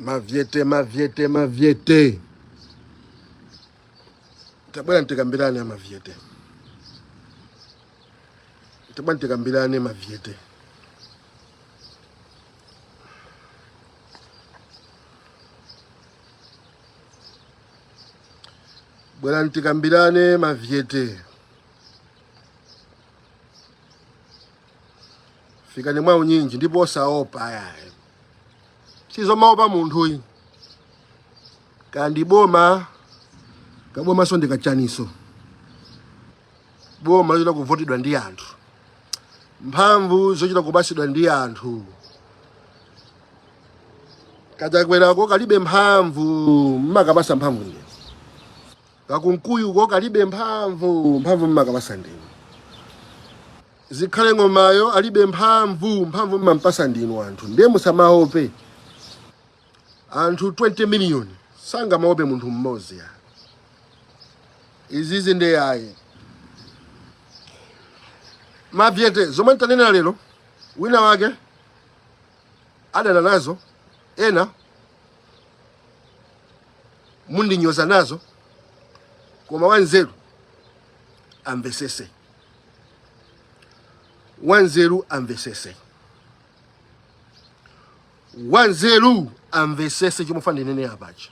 Mavyete, mavyete, mavyete, tabwera ntikambirane. Amavyete, tabwera ntikambirane. Mavyete, bwera ntikambirane. Mavyete, fikani mwa unyinji ndipo osaopa yayi. Sizomaopa munthuyi kandi boma kabomaso ndikachaniso boma lochita kuvotedwa ndi anthu, mphamvu zochita kupasidwa ndi anthu. Kachakwerako kalibe mphamvu, mmakapasa mphamvu ndinu. Kakunkuyuko kalibe mphamvu, mphamvu mmakapasa ndinu. Zikhale Ng'omayo alibe mphamvu, mphamvu mmampasa ndinu anthu. Ndiye musamaope anthu. 20 million sangamaope munthu mmodzi ya izizi. Ndiye ayi, mavyete, zomwe ntanena lero wina wake adana nazo, ena mundinyoza nazo, koma wanzeru amvesese, wanzeru amvesese, wanzeru amvesese chomwe ndifuna ndinene apachi.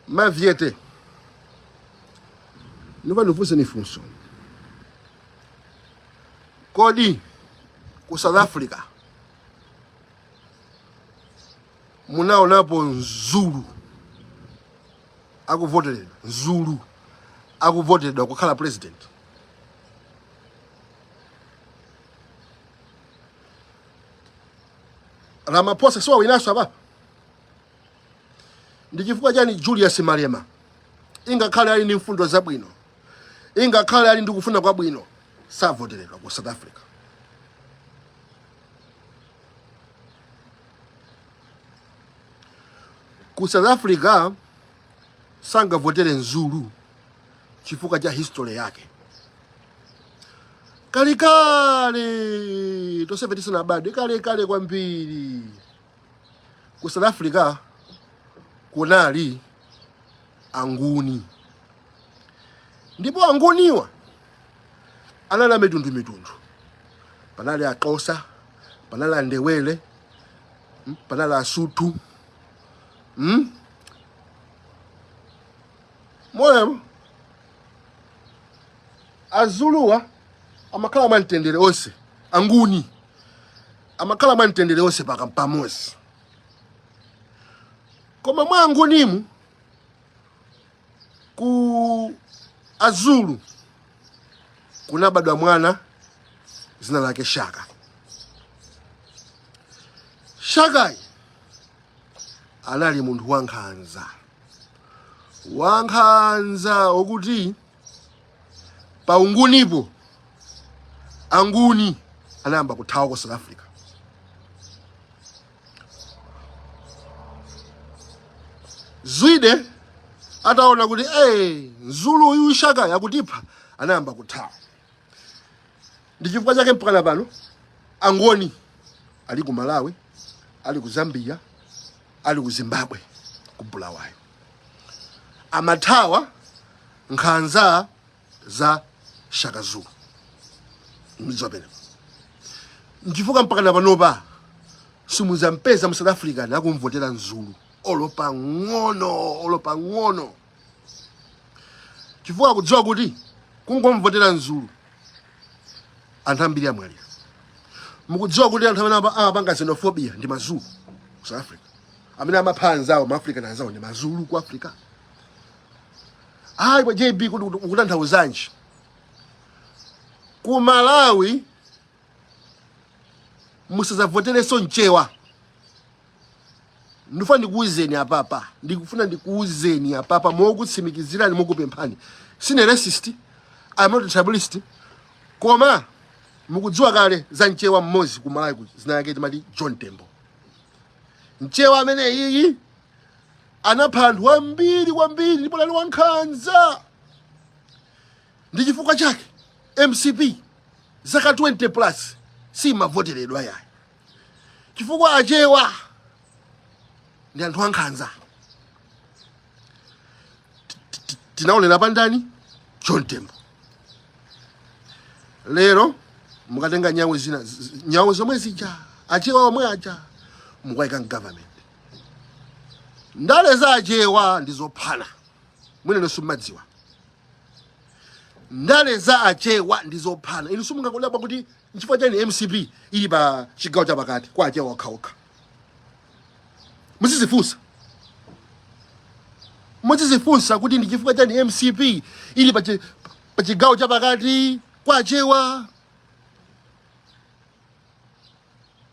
Mavyete, ndifuna ndikufunseni funso. Kodi ku South Africa munaonapo Mzulu akuvoteredwa, Mzulu akuvoteredwa kukhala president? Ramaphosa siwawinanso apa? Ndi chifukwa chani Julius Malema, ingakhale ali ndi mfundo zabwino, ingakhale ali ndi kufuna kwabwino, savoteredwa ku South Africa? Ku South Africa sangavotere Mzulu chifukwa cha history yake. Kalekale, tonsefe tisanabadwe, kalekale kwambiri, ku South Africa kunali Anguni, ndipo Anguniwa anali amitundumitundu. Panali Axhosa, panali Andewele, panali Asuthu, Moyo Azuluwa amakhala mwamtendere onse, Anguni amakhala mwamtendere onse paka pamodzi. Koma mwa Angunimu, ku Azulu kunabadwa mwana zina lake Shaka. Shakayi anali munthu wankhanza, wankhanza wokuti paungunipo Anguni anayamba kuthawa ku South Africa. Zwide ataona kuti hey, Mzulu uyu Shaka yakutipha, anayamba kuthawa. Ndi chifukwa chake mpaka pano Angoni ali ku Malawi, ali ku Zambia, ali ku Zimbabwe, ku Bulawayo. Amathawa nkhanza za Shaka Zulu. Mdzapena nchifukwa mpaka na panopa simuzampeza mu South Africa nakumvotera Mzulu olo pang'ono, olo pang'ono, chifukwa akudziwa kuti kungomvotera Mzulu anthu ambiri amwalira. Mukudziwa kuti anthu amene amapanga xenophobia ndi Mazulu ku South Africa? Amene amapha anzawo, maAfrican anzawo, ndi Mazulu ku Africa. Ayi, kwa JB, kuti ukutanthauzanji? Ku Malawi musazavoterenso Mchewa. Ndifuna ndikuwuzeni apapa, ndikufuna ndikuwuzeni apapa mokutsimikizirani, mokupemphani. Sine racist, I'm not a tribalist, koma mukudziwa kale za Mchewa mmodzi ku Malawi kuja, zina yake timati John Tembo. Mchewa amene iyi anapha anthu ambiri kwambiri ndipo anali wankhanza. Ndi chifukwa chake MCP zaka 20 plus simavoteredwa yayi, chifukwa Achewa Ndi anthu ankhanza. Tinaonera pa ndani? John Tembo. Lero mukatenga nyawu zina, nyawu zomwe zija, Achewa omwe aja, mukayika mgovernment. Ndale za Achewa ndi zophana, mwina simumadziwa. Ndale za Achewa ndi zophana. Inu simungakodabwa kuti nchifukwa chani MCP ili pa chigawo chapakati kwa Achewa okhaokha. Muzizifunsa, muzizifunsa kuti ndi chifukwa chani MCP ili pa chigawo chapakati kwa Achewa.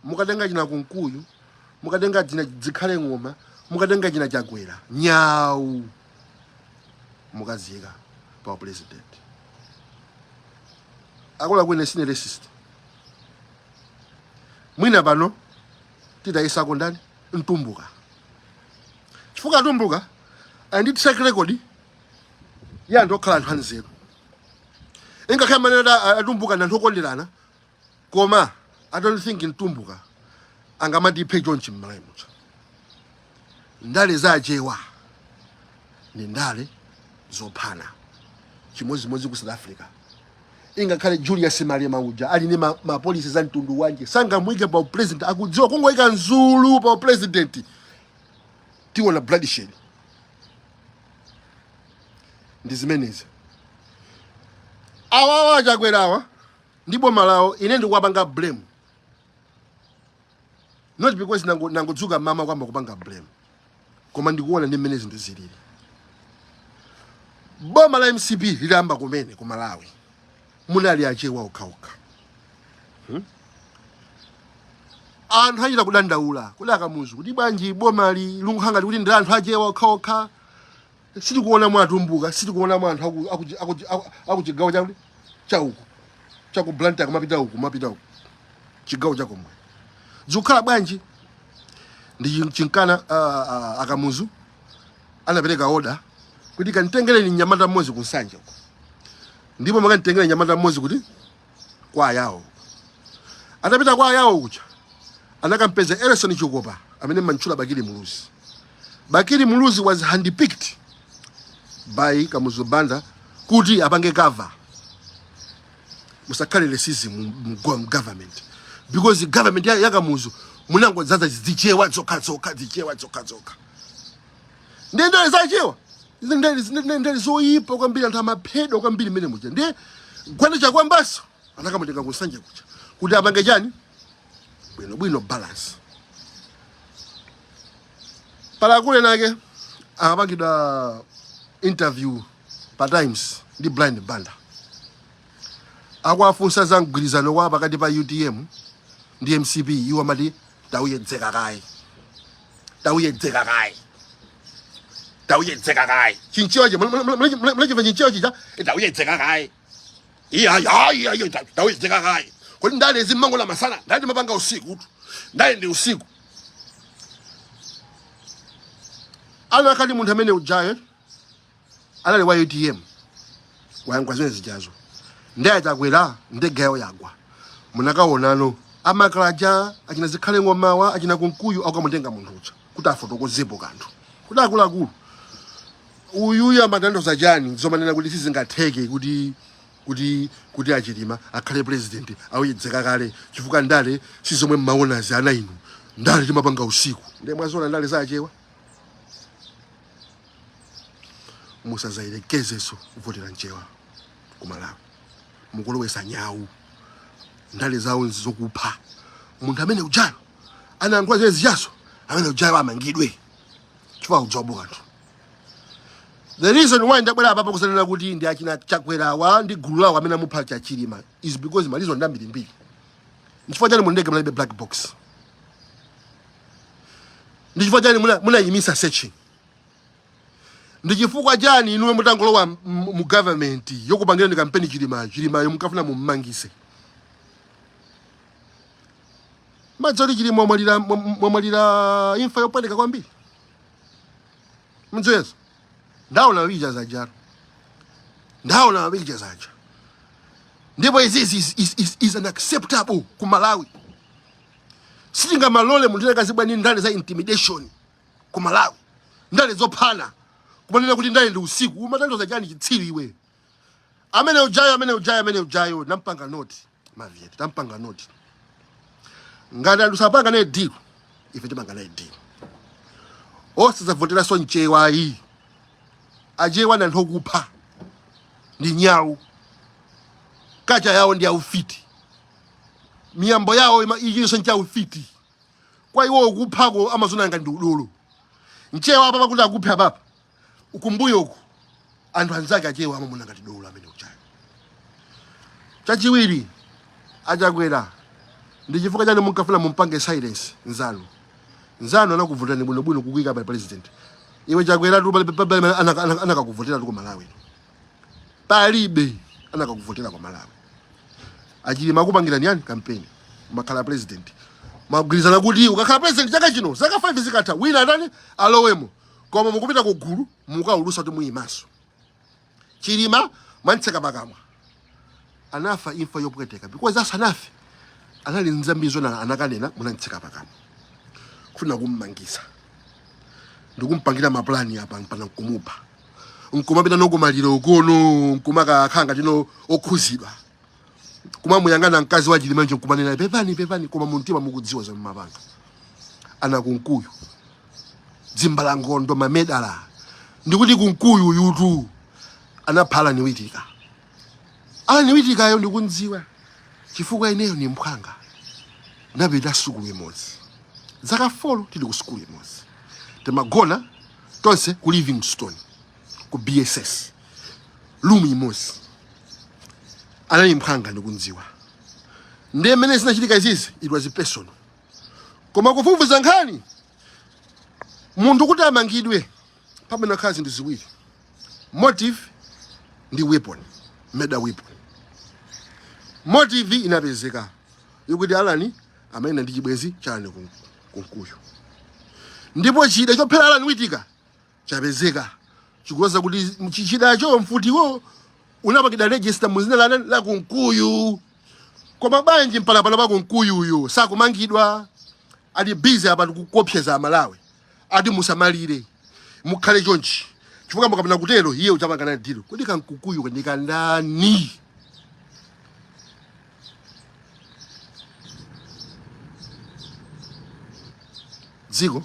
Mukatenga china Kunkuyu, mukatenga china Zikhale Ng'oma, mukatenga china Chakwera, nyau mukaziyika pa president. Akuluakulu, ine sine racist. Mwina pano titayesako ndani? Mtumbuka, chifukwa Atumbuka ali ndi track record ya anthu okhala anthu anzeru. Ingakhale manena Atumbuka ndi anthu okonderana, koma I don't think Mtumbuka angamatiphe chonchi m'Malawi muja. Ndale za Achewa ndi ndale zophana, chimodzimodzi ku South Africa. Ingakhale Julius Malema uja ali ndi mapolisi za mtundu wanji, sangamuyike pa president. Akudziwa kungoyika Mzulu pa president tiona bloodshed. Ndi zimenezi. Awawa Achakwerawa ndi boma lawo, ine ndikuwapanga blame, not because nangodzuka mama kwamba kupanga blame, koma ndikuona ndi mmene zinthu zilili. Boma la MCP lilamba kumene ku Malawi munali Achewa okhaokha, Anthu achita kudandaula kuti akamuzu kuti bwanji bomali likukhala ngati kuti ndi anthu Achewa okhaokha, sitikuona mwa Atumbuka, sitikuona mwa anthu aku chigawo chakuti chauku chaku Blantyre, kumapita uku, kumapita uku, chigawo chakomwe zikukhala bwanji? Ndi chinkana akamuzu anapereka order kuti kanitengereni mnyamata mmodzi ku Nsanje uko, ndipo makanditengera mnyamata mmodzi kuti kwa Ayawo. Atapita kwa Ayawo kucha anakampeza Erison Chikopa amene mantchula Bakili Muluzi. Bakili Muluzi was handpicked by Kamuzu Banda kuti apange cover musakhale racism mu government, because the government ya Kamuzu munangodzaza zichewa zokha zokha, zichewa zokha zokha. Ndiye ndale zachewa ndale zoyipa kwambiri, anthu amaphedwa kwambiri mmene muja. Ndiye Gwanda Chakwambaso anakamutenga kunsanje kucha kuti apange chani? Bwinobwino balance. Palakule nake amapangidwa interview pa Times ndi Brian Banda, akuafunsa za mgwirizano wa pakati pa UTM ndi MCP. Iwo amati tauyedzeka kaye, tauyedzeka kaye, tauyedzeka kaye. Chinchewa che munachimva chinchewa chija, tauyedzeka kaye. Iya iya iya, tauyedzeka kaye. Kodi ndale zimmangola masana? Ndale timapanga usiku tu, ndale ndi usiku. Anakali munthu amene ujayo anali wa UTM, wayankha zimene zijazo. Ndi Achakwera ndege yawo yagwa, munakaonano amaklaja achina Zikhale Ng'omawa, achina Kunkuyu akukamutenga munthu uja kuti afotokozepo kanthu kuti akuluakulu, uyuyu amatanthauza chani zomanena kuti sizingatheke kuti Achilima akhale president, awuyedzeka kale, chifukwa ndale sizomwe mmaonazi ana inu, ndale timapanga usiku. Ndiye mwaziona ndale za Achewa. Musazayerekezenso kuvotera Mchewa ku Malawi, mukulowesa nyawu. Ndale zawo nzokupha. Munthu amene ujayo anayankhula zimene zijazo, amene ujayo amangidwe chifukwa akudziwapo kanthu. The reason why ndabwera apapo kusanena kuti ndi achina Chakwerawa ndi gulu lawo amene amupha Chachilima is because ma reason ndi ambirimbiri. Nchifukwa chani mundege munalibe black box? Ndi chifukwa chani munayimisa searching? Ndi chifukwa chani inuwe mutangolowa mu government yokupangirani kampeni Chilimayo, Chilimayo mukafuna mummangise? Madzoti Chilima mwamwalira, mwamwalira imfa yopweteka kwambiri. Mdziwezo ndaona mapictures zajalo, ndaona mapictures aja, ndipo izizi is unacceptable ku Malawi. Sitingamalole munthu akazibwa ndi ndale za intimidation. Ku Malawi ndale zophana, kumanena kuti ndale ndi usiku, umatanthauza chani chitsiru iwe? Amene ujayo, amene ujayo, amene ujayo nampanga noti mavieti, tampanga noti. Ngati anthu sapanga naye deal, ife timanga naye deal. Osadzavoteranso mchewa ayi. Achewa ndi anthu okupha, ndi nyawu, culture yawo ndi yaufiti, miyambo yawo ichinso nchaufiti. Kwa iwo kuphako amazonanga ndi udolo. Mchewa apa pakuti akuphe apapa, kumbuyo uku anthu anzake achewa amamuna ngati dolo amene uchayo. Chachiwiri, achakwera, ndi chifukwa chani munkafuna mumpange silence nzanu? Nzanu anakuvotani bwinobwino kukuyika pa president. Iwe Chakwera tu palibe anakakuvotera tu ku Malawi, palibe anakakuvotera ku Malawi. Achilima akupangirani yani campaign, umakhala president, mwagwirizana kuti ukakhala president chaka chino, zaka 5 zikatha wina atani, alowemo. Koma mukupita ku gulu mukaulusa kuti muyimaso. Chilima mwantseka pakamwa, anafa imfa yopweteka because asanafe anali nzambiri zona anakanena. Munantseka pakamwa kufuna kummangisa ndikumpangira maplani apa mpana nkumupha, nkumapita nokumaliro ukono, nkumakakhala ngati no okhuzidwa, kumamuyang'ana mkazi wa Chilima njo nkumanena pepani pepani, koma mumtima mukudziwa zomwe mapanga. Ana Kunkuyu dzimbalangondo mamedala, ndikuti Kunkuyu yutu anapha Alan Witika. Alan Witikayo ndikundziwa chifukwa ineyo ni mphwanga, napita sukulu imodzi, zaka 4 tili ku sukulu imodzi, timagona tonse ku Livingstone ku BSS, room imodzi. Anali mphwanga, ndikundziwa. Ndiye mmene zinachitika izizi, it was personal. Koma kufufuza nkhani, munthu kuti amangidwe pamene akhala zinthu ziwiri, motive ndi weapon, murder weapon. Motive inapezeka yokuti Alan amayenda ndi chibwenzi cha Alan Kunkuyu, ndipo chida chophera Alan Witika chapezeka, chikuloza kuti chidacho, mfutiwo unapangidwa register muzina la la Kunkuyu. Koma bwanji mpalapala pa Kunkuyuyo sakumangidwa? Ali busy apa kuopseza Amalawi, ati musamalire, mukhale chonchi, chifukwa mukapanda kutero iye uchapanga naye deal. Kodi kankukuyu ndi kandani? Dziko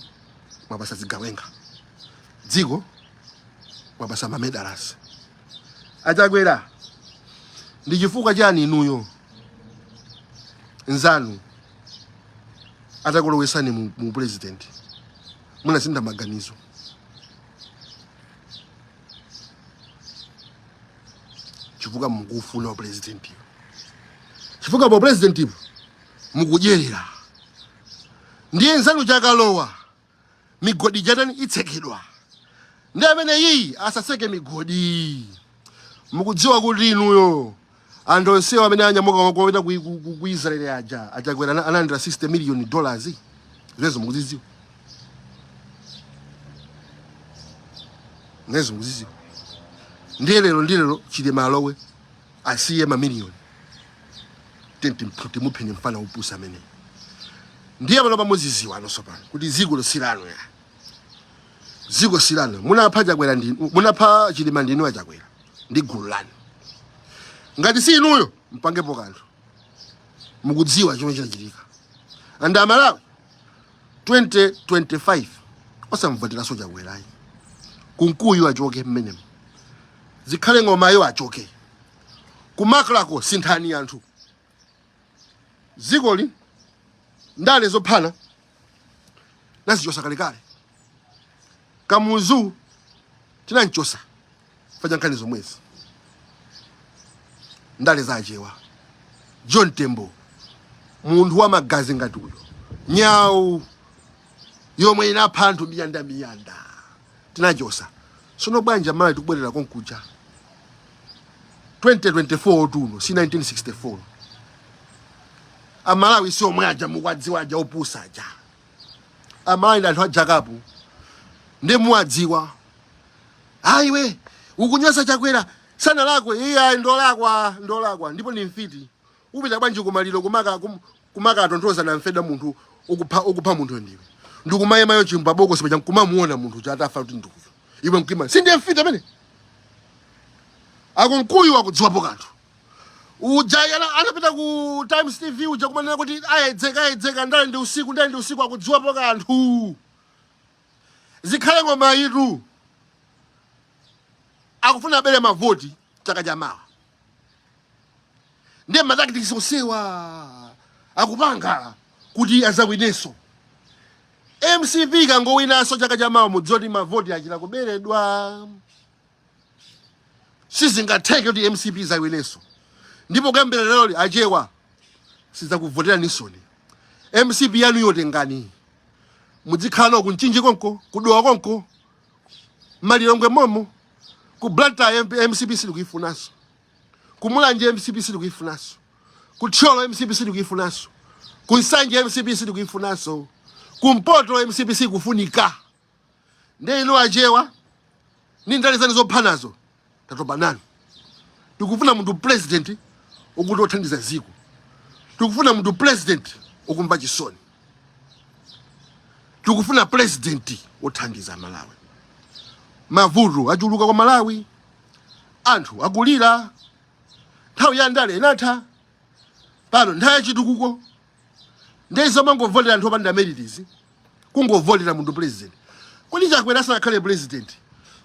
mwapasa zigawenga, dziko mwapasa mamedalasi. Achakwera, ndi chifukwa chani inuyo nzanu atakulowesani mu president munasintha maganizo? Chifukwa mukufuna president, chifukwa pa president mukudyerera. Ndiye nzanu chakalowa, migodi chatani, itsekedwa. Ndi amene iyi asaseke migodi. Mukudziwa kuti inuyo anthu onsewo amene anyamuka kupita ku Israeli aja, achakwera, analandira 60 million dollars. Zimenezo mukuzidziwa? Zimenezo mukuzidziwa? Ndiye lero, ndi lero Chilima alowe, asiye mamiliyoni, timupheni mfana upusa ameneyi. Ndiye pano pamuziziwa anonso pano kuti dziko silanu ya dziko silanu. Munapha Chakwera ndi munapha Chilima ndinu achakwera ndi gulu lanu. Ngati si inuyo, mpangepo kanthu. Mukudziwa chomwe chinachitika. And Amalawi, 2025 osamvoteranso Chakwerayi. Kunkuyu achoke mmenemo, Zikhale Ng'omayo achoke kumaklako, sinthani anthu. Dzikoli ndale zophana nazichosa kalekale. Kamuzu tinanchosa faja nkhani zomwezi, ndale zachewa. John Tembo, munthu wa magazi ngati uyo, nyawu yomwe inapha anthu miyanda miyanda, tinachosa. Sono bwanji Amalawi tikubwerera konkuja? 2024 tuno, si 1964. Amalawi si omwe aja mukwadziwa aja opusa aja. Amalawi ndi anthu ajakapo, ndi muwadziwa. Ayiwe, ukunyoza Chakwera, sanalakwe. Iye ayi, ndolakwa, ndolakwa, ndipo ndi mfiti. Upita bwanji kumaliro kumaka atonthoza namfedwa munthu ukupha, ukupha munthu ndiwe? Ndikumayemayo chimbabokosi paja nkumamuona munthu uja atafa kuti ndikuyo. Iwe mkima sindiye mfiti amene akunkuyu akudziwapo kanthu. Uja anapita ku Times TV uja kumanena kuti ayedzeka, ayedzeka, ndale ndi usiku, ndale ndi usiku, akudziwapo kanthu. Zikhale Ng'oma itu akufuna abere mavoti chaka cha mawa, ndiye matactics onsewa akupanga kuti azawinenso. MCP ikangowinanso chaka cha mawa, mudziwe kuti mavoti achita kuberedwa. Sizingatheke kuti MCP izawinenso. Ndipo kuyambira leroli, Achewa sidzakuvotera nisoni. MCP yanu yotengani, muzikhala nawo kuMchinji konko, kuDowa konko, Malilongwe momo, ku Blantyre. MCP silikuifunanso. KuMulanje MCP silikuifunanso. KuThyolo MCP silikuifunanso. KuNsanje MCP silikuifunanso. Kumpoto MCP sikufunika. Ndiye inu Achewa ni ndale zanu zophanazo, tatopa nanu. Tikufuna munthu president ukuti othandiza ziko. Tikufuna munthu president okumva chisoni. Tikufuna president othandiza Malawi. Mavuto achuluka kwa Malawi, anthu akulira. Nthawi ya ndale inatha, pano nthawi yachitukuko. Ndiye zomangovotera anthu opanda merities, kungovotera munthu president. Kodi Chakwera asanakhale president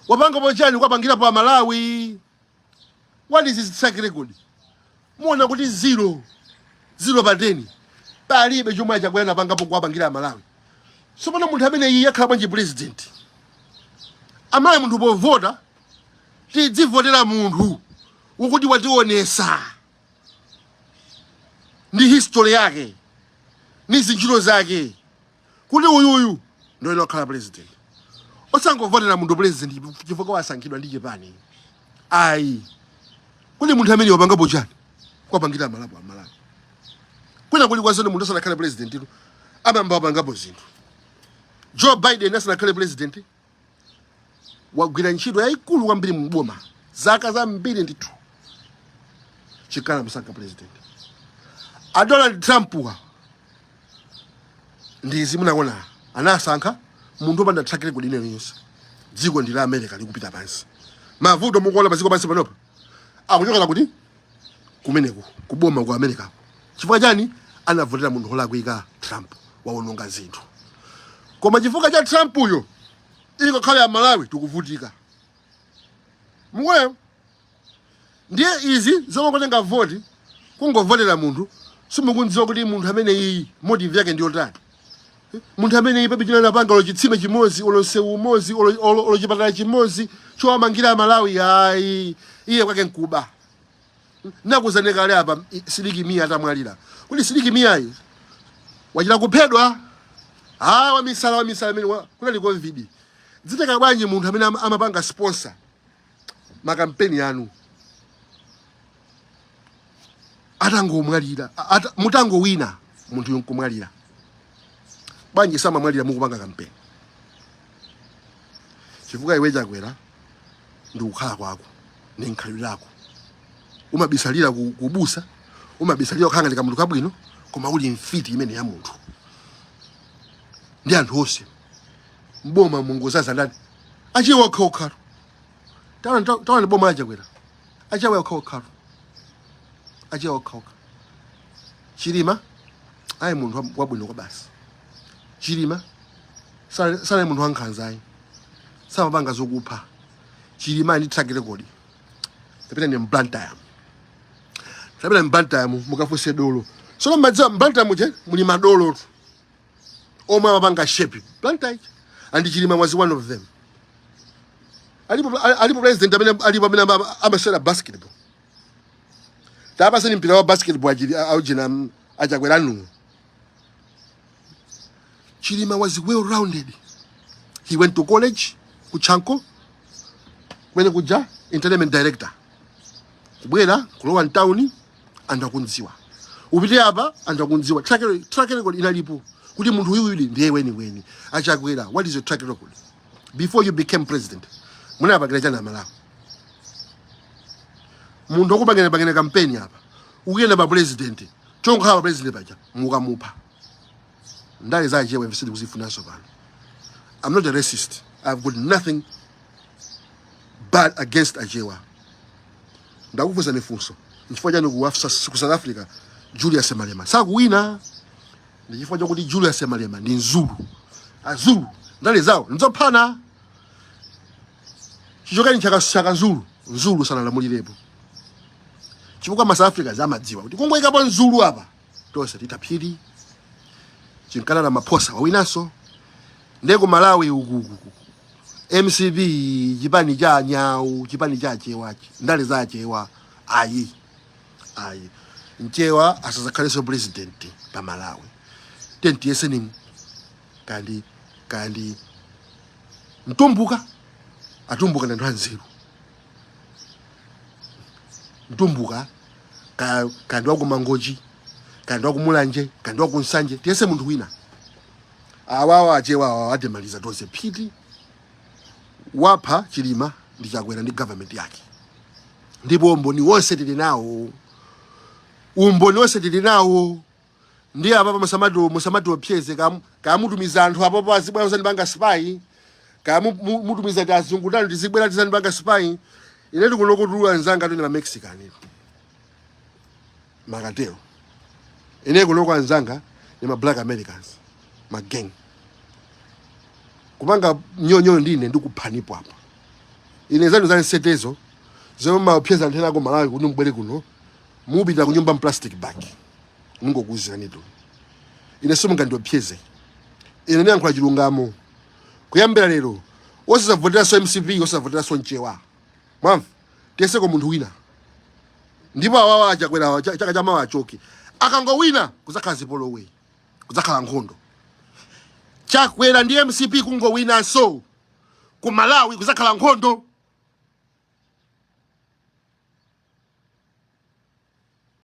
wapangapo chani kwapangirapo Amalawi? What is his track record? Muona kuti 0, 0 pa 10. Palibe chomwe Achakwera anapangapo kuwapangira Amalawi. Sopano munthu amene iye akhala bwanji president? Amalawi, munthu povota tidzivotera munthu wokuti wationesa ndi history yake ndi zintchito zake kuti uyuyu ndoyenera kukhala president, osangovotera munthu president chifukwa wasankhidwa ndi chipani, ayi. Kodi munthu amene wapangapo chani kwapangira Amalawi? Amalawi, kwina kuli kwazone munthu asanakhale president tu amayamba wapangapo zinthu. Joe Biden asanakhale president wagwira ntchito yayikulu kwambiri mboma zaka zambiri ndithu chikana musankha president. A Donald Trump wa ndizi munaona anasankha munthu wopanda track record ine yonse. Dziko ndi la America likupita pansi. Mavuto mukuona pa dziko pansi panopa akuchokera kuti? Kumeneku kuboma ku America. Chifukwa chani? Anavotera munthu wolakwika. Trump waononga zinthu, koma chifukwa cha Trump uyo ingakhale Amalawi tikuvutika. Mukuona? Ndiye izi zomangotenga voti, kungovotera munthu simukundziwa kuti munthu amene iyi motive yake ndiyotani. Munthu amene iyi pabe chinanapanga, olo chitsime chimodzi, olo msewu umodzi, olo chipatala chimodzi chowamangira Amalawi, ayi. Iye kwake nkuba. Nakuzani kale apa Sidik Mia atamwalira kuti Sidik Miayi wachita kuphedwa. Ha, wamisala, wamisala amene kunali COVID. Ziteka bwanji munthu amene amapanga sponsor makampeni anu atangomwalira, mutangowina munthu yonkumwalira? Bwanji samamwalira mukupanga kampeni? Chifukwa iwe Chakwera ndikukhala kwako ndi nkhalidwe lako, umabisalira kubusa, umabisalira kukhala ngati kamunthu kabwino, koma uli mfiti imene ya munthu. Ndi anthu onse mboma mungozaza ndani? Achewa okhaokhatu. Taona boma la Chakwera, Achewa okhaokhatu, Achewa okhaokha. Chilima ayi, munthu wabwino kwa basi. Chilima sali munthu wankhanza ayi, samapanga zokupha. Chilima ali ndi track record. Tapita ni mBlantyre, tapita mBlantyre mukafunse dolo. Sono mmadziwa mBlantyre muje muli madolo tu omwe amapanga shape Blantyre, and Chilima was one of them. Alipo president amene alipo amene amasewera basketball? Tapaseni mpira wa basketball achili aujina aChakwera nuwo. Chilima was well rounded. He went to college ku Chanco kumene kuja, entertainment director, kubwera kulowa mtown anthu akundziwa. Upite apa anthu akundziwa. Track record inalipo kuti munthu uyu ndiye weniweni. AChakwera, what is your track record? Before you became president munapangira chani Amalawi? Munthu okupangana pangana kampeni apa, ukuyenda pa president, chongokhala pa president paja mukamupha. Ndale za Achewa ife sitikuzifunanso pano. I'm not a racist. I've got nothing bad against Achewa. Ndakufunsani funso, nchifukwa chani ku South Africa Julius Malema sakuwina? Ndi chifukwa chakuti Julius Malema ndi Mzulu. Azulu ndale zawo nzophana. Chichokeni chaka chaka Zulu, Mzulu sanalamulirepo, chifukwa ma South Africans amadziwa kuti kungoyikapo Mzulu apa tonse titaphiri. Chinkana Ramaphosa wawinanso. Ndiye ku Malawi uku MCP, chipani cha nyau, chipani cha Chewachi, ndale za Chewa ayi, ayi. Mchewa asazakhalenso president pa Malawi. Tentiyeseni kandi Mtumbuka. Atumbuka ndi anthu anzeru. Mtumbuka kandi wakumangochi, kandi wakumulanje, kandi wakunsanje, tiyese munthu wina. Awawa Achewa awawa atimaliza tonse phiti. Wapha Chilima ndi Chakwera ndi government yake, ndipo umboni wonse tili nawo, umboni wonse tili nawo. Ndi apapa musamati opyeze kamutumiza anthu apopo azibwera kuzandipanga spy, kamutumiza ti azungu tani tizibwera tizandipanga spy. Ine ndikunokutulula anzanga tuni ma Mexican makatero. Ine kunoko anzanga ni ma Black Americans, ma gang. Kupanga nyonyo ndine ndikuphanipo apa. Ine zanu za nsetezo zomwe maopyeza anthu ena ako Malawi kuti mubwere kuno, mupita kunyumba mplastic bag. Mungokuwuziranitu, ine simungandiopyeze. Ine ndiyankhula chilungamo. Kuyambira lero osazavoteranso MCP, osazavoteranso Mchewa, mwamva? Tiyeseko munthu wina. Ndipo awawa Achakwera chaka chamawa achoke. Akangowina kuzakhala zipolowe, kuzakhala nkhondo. Chakwera ndi MCP kungowinanso ku Malawi kuzakhala nkhondo.